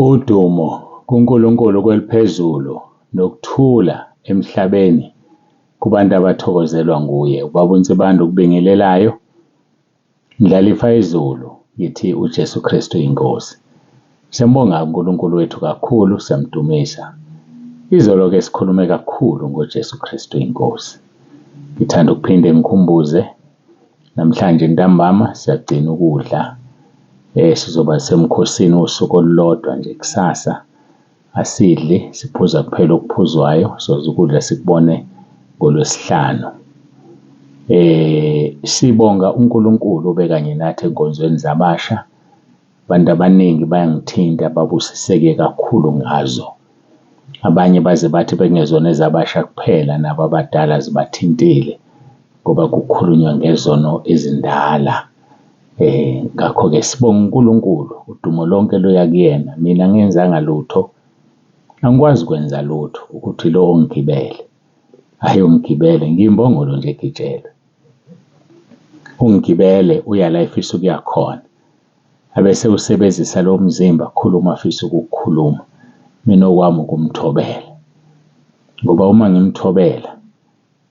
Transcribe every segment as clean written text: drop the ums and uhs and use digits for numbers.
Udumo kuNkulunkulu kweliphezulu nokuthula emhlabeni kubantu abathokozelwa nguye. Ubaba uNsibande ukubingelelayo, Ndlalifa yezulu, ngithi uJesu Kristu inkosi. Siyambonga uNkulunkulu wethu kakhulu, siyamdumisa. Izolo-ke sikhulume kakhulu ngoJesu Kristu inkosi. Ngithanda ukuphinde ngikhumbuze namhlanje ntambama siyagcina ukudla sizoba semkhosini wosuku olulodwa nje kusasa asidli siphuza kuphela okuphuzwayo soze ukudla sikubone ngolwesihlanu. Sibonga uNkulunkulu obekanye nathi ey'nkonzweni zabasha. Abantu abaningi bayangithinta babusiseke kakhulu ngazo. Abanye baze bathi bekungezona ezabasha kuphela nabo abadala zibathintile ngoba kukhulunywa ngezono ezindala. Ngakho-ke sibonga uNkulunkulu, udumo lonke luya kuyena. Mina angenzanga lutho, angikwazi kwenza lutho ukuthi lo ongigibele, hhayi ungigibele ngiyimbongolo nje egitshelwe. Ungigibele uya la efisa ukuya khona, abese ewusebenzisa lo mzimba ukukhuluma afisa ukukukhuluma. Mina okwami ukumthobela ngoba uma ngimthobela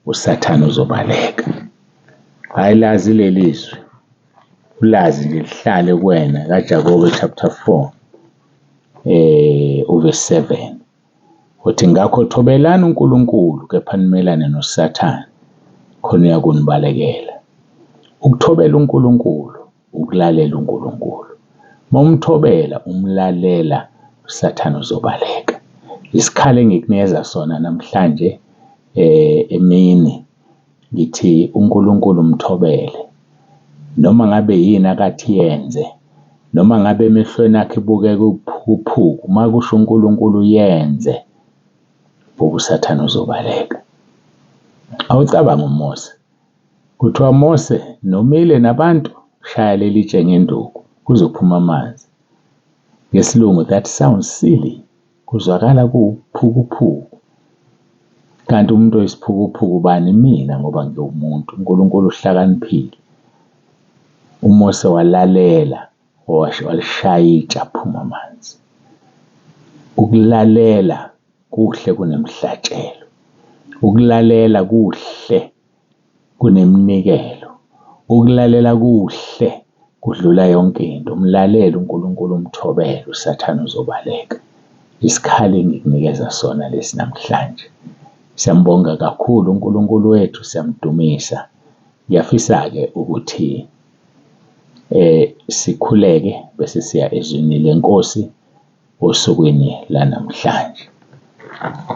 uSathane uzobaleka. Hhayi lazi leli zwi, ulazi nje lihlale kuwena kaJakobe chapter 4 uverse 7 uthi ngakho thobelani uNkulunkulu kepha nimelane noSathane khona uyakunibalekela. Ukuthobela uNkulunkulu ukulalela uNkulunkulu. Mawumthobela umlalela uSathane uzobaleka. Isikhali engikunikeza sona namhlanje emini ngithi uNkulunkulu mthobele noma ngabe yini akathi yenze noma ngabe emehlweni akhe ibukeka ubuphukuphuku uma kusho uNkulunkulu yenze ngoba uSathane uzobaleka. Awucabange uMose, kuthiwa Mose nomile nabantu shaya leli tshe ngenduku kuzophuma amanzi. Ngesilungu that sounds silly, kuzwakala kuwuphukuphuku. Kanti umuntu oyisiphukuphuku ubani? Mina ngoba ngiwumuntu. uNkulunkulu uhlakaniphile. UMose walalela walishaya itshe aphuma amanzi. Ukulalela kuhle kunemhlatshelo. Ukulalela kuhle kuneminikelo. Ukulalela kuhle kudlula yonke into. Mlalele uNkulunkulu umthobele, uSathane uzobaleka. Isikhali engikunikeza sona lesi namhlanje. Siyambonga kakhulu uNkulunkulu wethu, siyamdumisa. Ngiyafisa-ke ukuthi sikhuleke bese siya ezwini lenkosi osukwini lanamhlanje.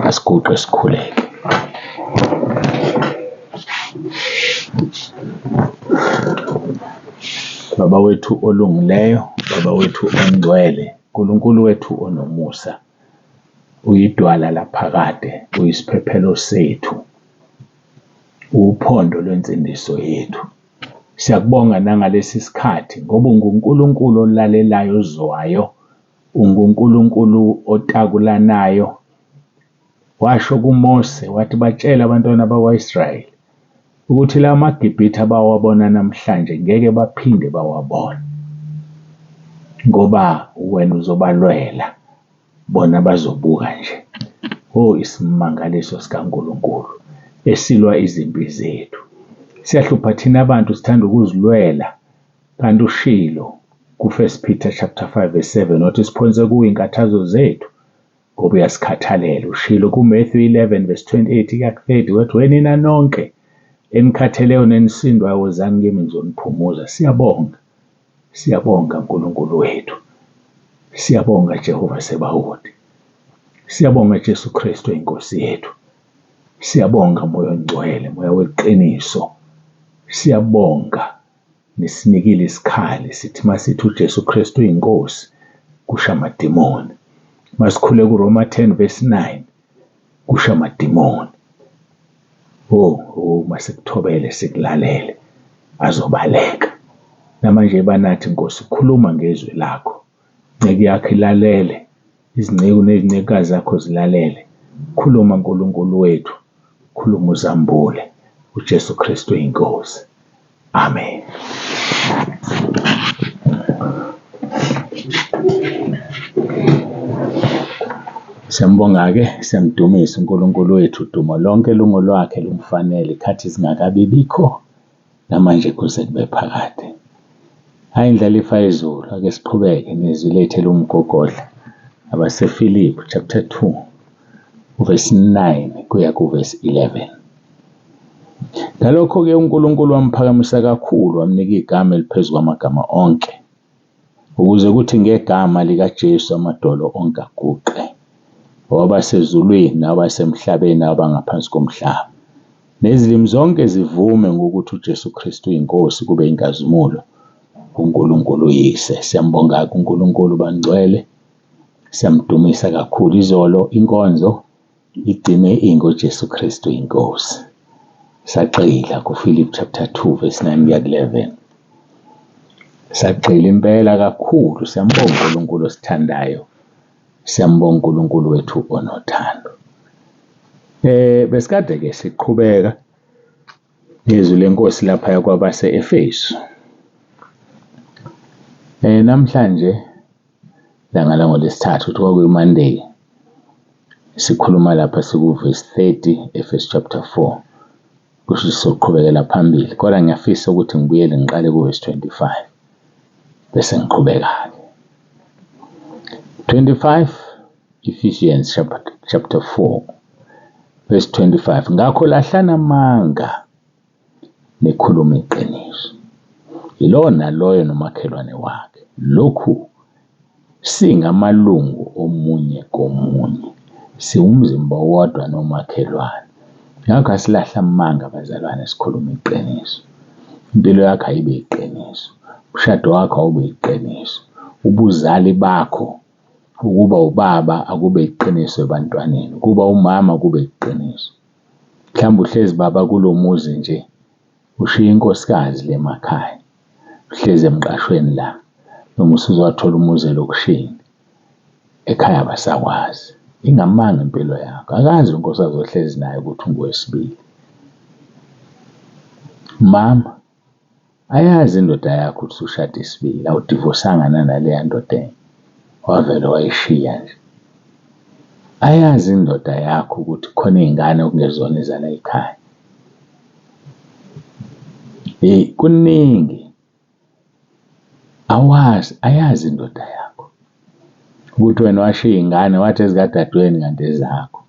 Asiguqe sikhuleke. Baba wethu olungileyo, Baba wethu ongcwele, uNkulunkulu wethu onomusa, uyidwala laphakade, uyisiphephelo sethu, uphondo lwensindiso yethu. Siyakubonga nangalesi sikhathi ngoba unguNkulunkulu olalelayo ozwayo, unguNkulunkulu otakulanayo. Washo kuMose wathi batshele abantwana bakwa-Israyeli ukuthi la maGibhithe abawabona namhlanje ngeke baphinde bawabone ngoba wena uzobalwela bona bazobuka nje. Oh, isimangaliso sikaNkulunkulu esilwa izimpi zethu. Siyahlupha thina abantu sithanda ukuzilwela kanti ushilo ku-First Peter chapter 5 verse 7 wathi siphonse kuwo iy'nkathazo zethu ngoba uyasikhathalela. Ushilo kuMatthew 11 verse 28 kuya ku-30 wathi wenina nonke enikhatheleyo nenisindwayo wozani kimi ngizoniphumuza. Siyabonga, siyabonga Nkulunkulu wethu, siyabonga Jehova Sebawoti, siyabonga Jesu Kristu inkosi yethu, siyabonga Moya oNgcwele, Moya weqiniso, siyabonga nisinikile isikhali sithi masithi uJesu Kristu uyinkosi kusho amadimoni. Masikhule kuRoma 10 verse 9 kusho amadimoni. Oh, oh masikuthobele sikulalele azobaleka. Namanje banathi Nkosi khuluma ngezwi lakho. Nceku yakho ilalele, izinceku nezincekukazi zakho zilalele. Khuluma Nkulunkulu wethu, khuluma uzambule uJesu Kristu inkosi. Amen. Siyambonga-ke, siyamdumisa uNkulunkulu wethu, udumo lonke lungolwakhe lumfanele, ikhathi zingakabi bikho namanje kuze kube phakade. Hhayi indlalifa yezulu, ake siqhubeke nezwi lethu eliwumgogodla, abaseFilipi chapter 2 verse 9 kuya ku-verse 11. Ngalokho-ke uNkulunkulu wamphakamisa kakhulu, wamnika igama eliphezu kwamagama onke, ukuze kuthi ngegama likaJesu amadolo onke aguqe, owabasezulwini nabasemhlabeni nabangaphansi komhlaba, nezilimi zonke zivume ngokuthi uJesu Kristu uyinkosi, kube inkazimulo kuNkulunkulu uYise. Siyambonga uNkulunkulu bangcwele, siyamdumisa kakhulu. Izolo inkonzo igcine ingoJesu Kristu inkosi. Sagxila kuFilipi chapter 2 verse 9 kuya ku-11. Sagxila impela kakhulu. Siyambonga uNkulunkulu osithandayo. Siyambonga uNkulunkulu wethu onothando. Besikade ke siqhubeka nezwi lenkosi lapha kwabase-Efesu. Namhlanje langa langolwesithathu ukuthi kwakuyi-Monday, sikhuluma lapha siku-verse 30 Efesu chapter 4, kusho ukuthi sizoqhubekela phambili, kodwa ngiyafisa ukuthi ngibuyele ngiqale ku-verse 25 bese ngiqhubeka-ke. 25 Ephesians chapter 4 verse 25, ngakho lahlani amanga nikhulume iqiniso, yilowo naloyo nomakhelwane wakhe, lokhu singamalungu omunye komunye, siwumzimba owodwa nomakhelwane. Ngakho asilahle amanga bazalwane, sikhulume iqiniso. Impilo yakho ayibe iqiniso, umshado wakho awube iqiniso, ubuzali bakho, ukuba ubaba akube iqiniso ebantwaneni, ukuba umama kube iqiniso. Mhlawumbe uhlezi baba kulo muzi nje, ushiya inkosikazi le emakhaya, uhlezi emqashweni la, noma usuze wathola umuzi elokishini, ekhaya abasakwazi. Ingamanga impilo yakho, akazi unkosikazi ohlezi naye ukuthi ungowesibili. Mama, ayazi indoda yakho ukuthi usushade isibili, awudivosanga nanaleya ndoda enye, wavele wayishiya nje. Ayazi indoda yakho ukuthi khona iy'ngane okungezona ezala ekhaya. Hey, kuningi awazi, ayazi indoda yakho ukuthi wena washiya iy'ngane wathi ezikadadewenu kanti ezakho.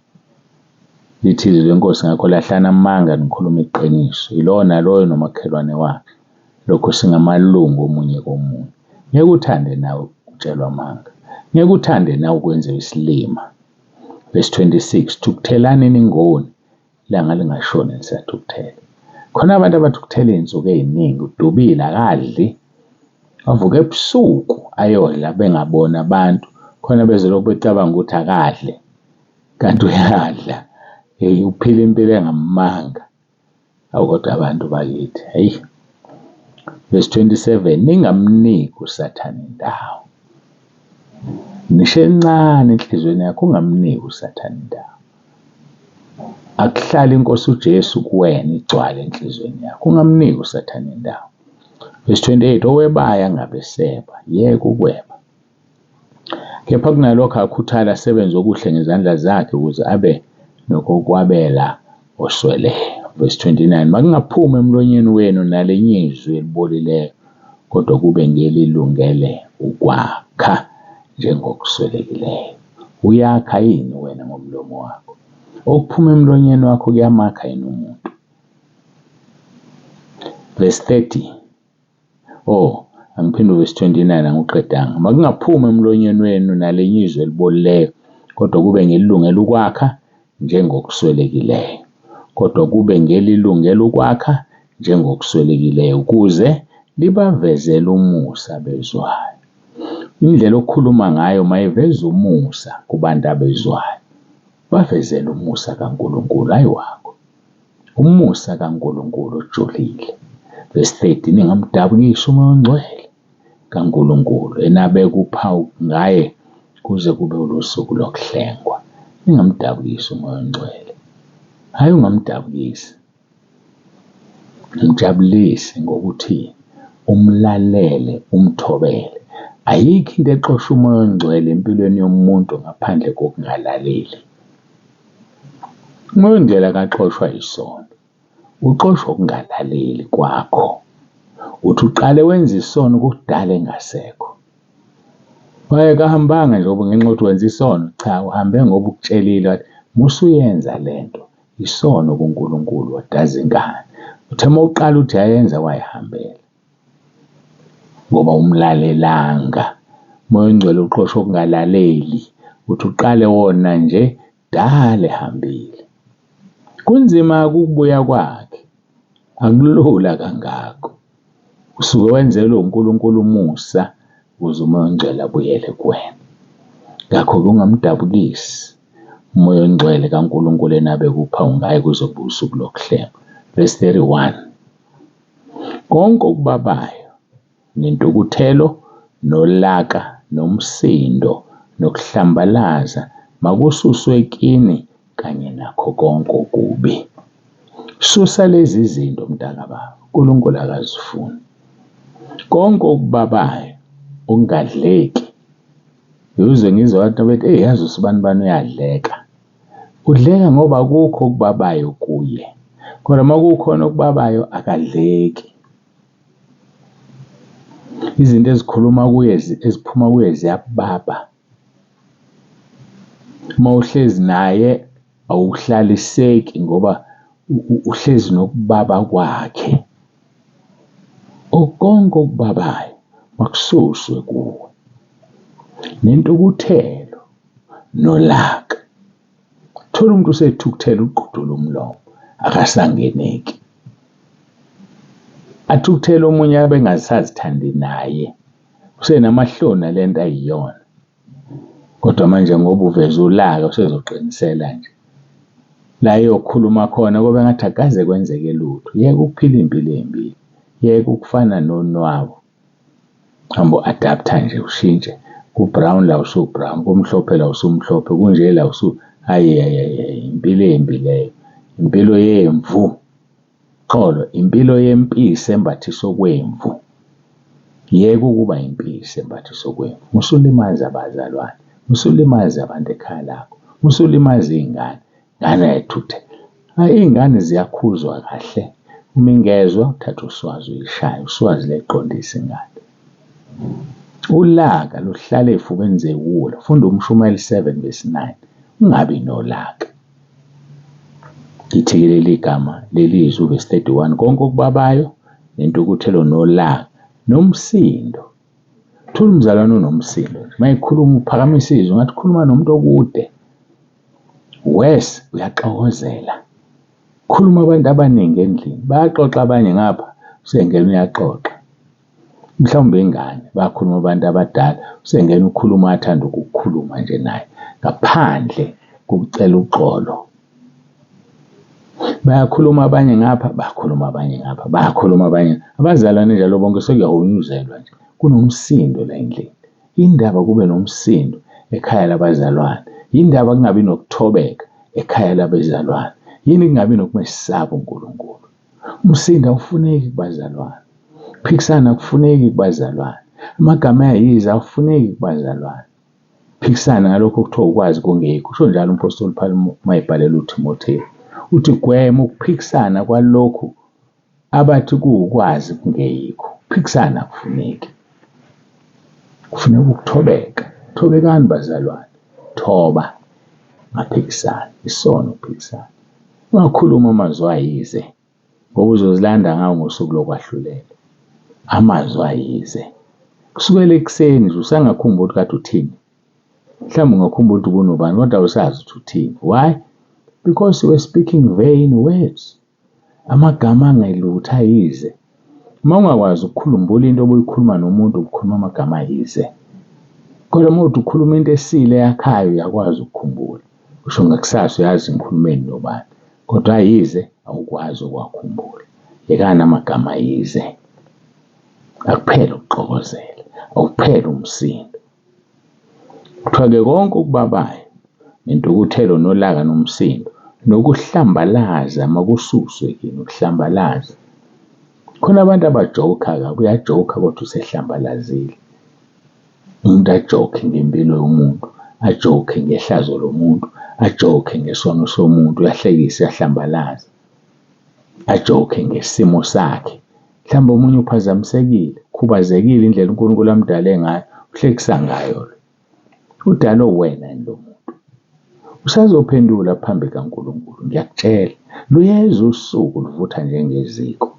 Lithi izwi lenkosi, ngakho lahlani amanga nikhulume iqiniso, yilowo naloyo nomakhelwane wakhe, lokhu singamalungu omunye komunye. Ngeke uthande nawe ukutshelwa amanga, ngeke uthande nawe ukwenziwa isilima. Verse 26, thukuthelani ningoni, ilanga lingashoni nisathukuthele. Khona abantu abathukuthele iy'nsuku ey'ningi, udubile akadli, avuke ebusuku ayodla bengaboni abantu, khona bezolokhu becabanga ukuthi akadli, kanti uyadla. Hey, uphila impilo engamanga. Awu kodwa abantu bakithi, hey. Verse 27, ningamniki uSathane indawo. Ngisho encane enhliziyweni yakho ungamniki uSathane indawo. Akuhlale inkosi uJesu kuwena igcwale enhliziyweni yakho, ungamniki uSathane indawo. Verse 28, owebayo angabe seba, yeka ukweba. Kepha kunalokho akhuthale asebenze okuhle ngezandla zakhe ukuze abe nokokwabela osweleyo. Verse 29, makungaphumi emlonyeni wenu nalinye izwi elibolileyo, kodwa kube ngelilungele ukwakha njengokuswelekileyo. Uyakha yini wena ngomlomo wakho? Okuphuma emlonyeni wakho kuyamakha yini umuntu? Verse 30, Oh, angiphinde uvesi 29 angiqedanga. Makungaphumi emlonyeni wenu nalinye izwi elibolileyo, kodwa kube ngelilungele ukwakha njengokuswelekileyo. Kodwa kube ngelilungele ukwakha njengokuswelekileyo, ukuze libavezele umusa abezwayo. Indlela okhuluma ngayo mayiveze umusa kubantu abezwayo. Bavezele umusa kaNkulunkulu, hhayi wakho. Umusa kaNkulunkulu ojulile. Verse 30, ningamdabukisi uMoya oNgcwele kaNkulunkulu enabeka uphawu ngaye kuze kube ulusuku lokuhlengwa. Ningamdabukisi uMoya oNgcwele. Hhayi ungamdabukisi. Mjabulise ngokuthi umlalele, umthobele. Ayikho into exosha uMoya oNgcwele empilweni yomuntu ngaphandle kokungalaleli. Umoya oNgcwele akaxoshwa yisono, uxoshwa ukungalaleli kwakho. Uthi uqale wenza isono kudala engasekho. Wayekahambanga nje ngoba ngenxa yokuthi wenza isono, cha uhambe ngoba ukutshelile wathi musuyenza lento isono kuNkulunkulu wadaza ingane. Uthe uma uqala uthi yayenza wayihambela ngoba umlalelanga. Umoya oNgcwele uxosha ukungalaleli, uthi uqale wona nje dala ehambile. Kunzima-ke ukubuya kwakhe, akulula kangako. Usuke wenzelwe uNkulunkulu umusa ukuze uMoya oNgcwele abuyele kuwena. Ngakho-ke ungamdabukisi uMoya oNgcwele kaNkulunkulu enabeka uphawu ngaye kuze kube usuku lokuhlengwa. Verse 31. Konke okubabayo nentukuthelo nolaka nomsindo nokuhlambalaza makususwe kini kanye nakho konke okubi. Susa lezi zinto mntakababa, uNkulunkulu akazifuni. Konke okubabayo okungadleki, ngizwe ngizwa abantu bethi eyi yazi usibanibani uyadleka. Udleka ngoba akukho okubabayo kuye, kodwa uma kukhona okubabayo akadleki. Izinto ezikhuluma kuye eziphuma kuye ziyababa. Uma uhlezi naye awuhlaliseki ngoba uhlezi nokubaba kwakhe. Konke okubabayo makususwe kuwe nentukuthelo nolaka. Thola umuntu usethukuthele uqudula umlomo akasangeneki. Athukuthele omunye abe engasazithandi naye usenamahloni nalento ayiyona. Kodwa manje ngoba uveze ulaka usezoqinisela nje. La eyokhuluma khona kobe ngathi akaze kwenzeke lutho. Yeka ukuphila iy'mpilo ey'mbili, yeka ukufana nonwabu. Hamba u-adapt-a nje ushintshe ku-brown la usu-brown, kumhlophe la usumhlophe, kunje la usu hayi hayi hayi impilo embi leyo, impilo yemvu. Xolo, impilo yempisi embathiswa okwemvu. Yeka ukuba impisi embathiswa okwemvu. Usulimaza abazalwane, usulimaza abantu ekhaya lakho, usulimaza iy'ngane. Ngane ayithuthe. Iy'ngane ziyakhuzwa kahle. Uma ingezwa uthathe uswazi uyishaye, uswazi luyayiqondisa ingane. Ulaka luhlala ey'fubeni zewula. Funda uMshumayeli 7 verse 9. Ungabi nolaka. Lithi-ke leli gama leli zwi uvesi 31 konke okubabayo nentukuthelo nolaka nomsindo. Thola umzalwane onomsindo nje uma ekhuluma uphakamisa izwi ngathi ukhuluma nomuntu okude. Worse uyaxokozela. Khuluma abantu abaningi endlini bayaxoxa abanye ngapha usengena uyaxoxa. Mhlawumbe ingane bakhuluma abantu abadala usengena ukhuluma athanda ukukhuluma nje naye ngaphandle kokucela uxolo. Bayakhuluma abanye ngapha, bakhuluma abanye ngapha, bayakhuluma abanye. Abazalwane njalo bonke sekuyahunyuzelwa nje, kunomsindo la endlini. Indaba kube nomsindo ekhaya labazalwane, yindaba kungabi nokuthobeka ekhaya labazalwane, yini kungabi nokumesaba uNkulunkulu. Umsindo awufuneki kubazalwane, phikisana akufuneki kubazalwane, amagama ayize awufuneki kubazalwane. Phikisana ngalokho okuthiwa ukwazi kungekho. Usho njalo umphostoli Paul uma ebhalela uThimothewu. Uthi gwema ukuphikisana kwalokhu abathi kuwukwazi kungeyikho. Phikisana akufuneki. Kufuneka ukuthobeka. Thobekani bazalwane. Thoba. Ungaphikisani. Isono ukuphikisana. Ungakhulumi amazwi ayize ngoba uzozilanda ngawo ngosuku lokwahlulela. Amazwi ayize. Kusukela ekuseni nje usangakhumbula ukuthi kade uthini. Mhlawumbe ungakhumbula ukuthi ubunobani kodwa awusazi ukuthi uthini. Why? Because you were speaking vain words. Amagama angelutho ayize. Uma ungakwazi ukukhumbula into obuyikhuluma nomuntu ukhuluma amagama ayize. Kodwa uma uthi ukhuluma into esile yakhayo uyakwazi ukukhumbula. Usho ngakusasa uyazi ngikhulumeni nobani. Kodwa ayize awukwazi ukuwakhumbula. Yekani amagama ayize. Akuphele ukuxokozela, awuphele umsindo. Kuthiwa-ke konke okubabayo nentukuthelo nolaka nomsindo nokuhlambalaza makususwe kini, ukuhlambalaza. Khona abantu abajokha kabi, uyajoka kodwa usehlambalazile. Umuntu ajoke ngempilo yomuntu, ajoke ngehlazo lomuntu, ajoke ngesono somuntu, uyahlekisa, uyahlambalaza, ajoke ngesimo sakhe. Mhlawumbe omunye uphazamisekile, ukhubazekile indlela uNkulunkulu amdale ngayo, uhlekisa ngayo lo. Udalwe uwena yini lo muntu? Usazophendula phambi kaNkulunkulu, ngiyakutshela. Luyeza usuku luvutha njengeziko.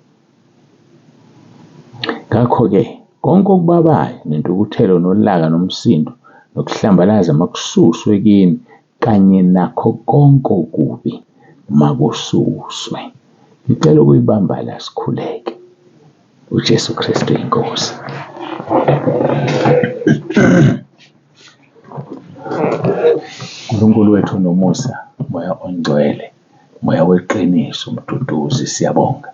Ngakho-ke konke okubabayo nentukuthelo nolaka nomsindo nokuhlambalaza makususwe kini kanye nakho konke okubi makususwe. Ngicela ukuyibamba la sikhuleke. UJesu Kristu inkosi. uNkulunkulu wethu nomusa, Moya ongcwele, Moya weqiniso, Mduduzi, siyabonga.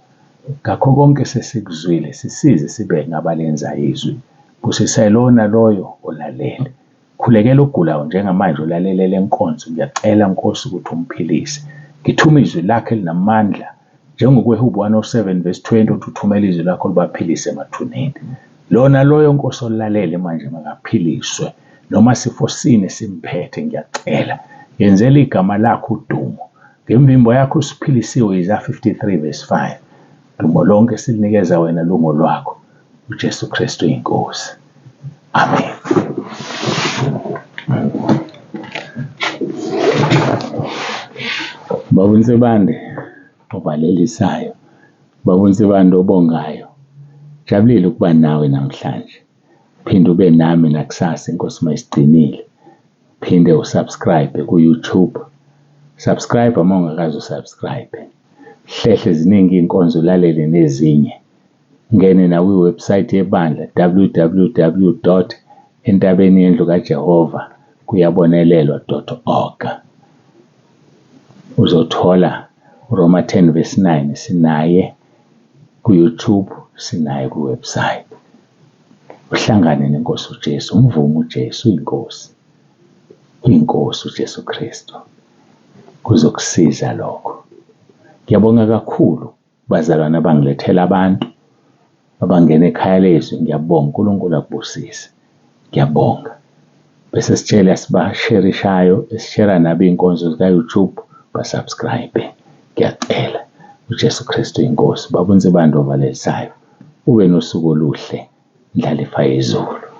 Ngakho konke sesikuzwile, sisize sibe ngabalenza izwi. Busisa lona loyo olalele. Khulekela ogulayo njengamanje olalele le nkonzo, ngiyacela Nkosi ukuthi umphilise. Ngithuma izwi lakho elinamandla njengokweHubo 107 verse 20 uthi uthumela izwi lakho libaphilise emathuneni. Lona loyo Nkosi olalele manje makaphiliswe noma sifo sini simphethe ngiyacela. Yenzela igama lakho udumo. Ngemvimbo yakho usiphilisiwe Isaya 53 verse 5. Dumo lonke silinikeza wena lungo lwakho. uJesu Kristu inkosi. Amen. Baba uNsibande ovalelisayo, Baba uNsibande obongayo. Jabulile ukuba nawe namhlanje. Phinde ube nami nakusasa inkosi mayisigcinile. Phinde usubscribe ku-YouTube. Subscribe uma ungakaze usubscribe. Hlehle ziningi iy'nkonzo ulalele nezinye. Ungene nakwi-website yebandla www entabeni yendlu kaJehova kuyabonelelwa.org. Uzothola uRoma 10 verse 9 sinaye ku-YouTube, sinaye kwi-website. Uhlangane nenkosi uJesu, umvume uJesu uyinkosi. Uyinkosi uJesu Kristu. Kuzokusiza lokho. Ngiyabonga kakhulu bazalwane abangilethela abantu abangena ekhaya lezwi, ngiyabonga uNkulunkulu akubusise. Ngiyabonga. Bese sitshela esibasherishayo, esishera nabo iy'nkonzo zika-YouTube, basubscribe. Ngiyacela uJesu Kristu inkosi. Baba uNsibande ovalelisayo, ube nosuku oluhle, ndlalifa yezulu.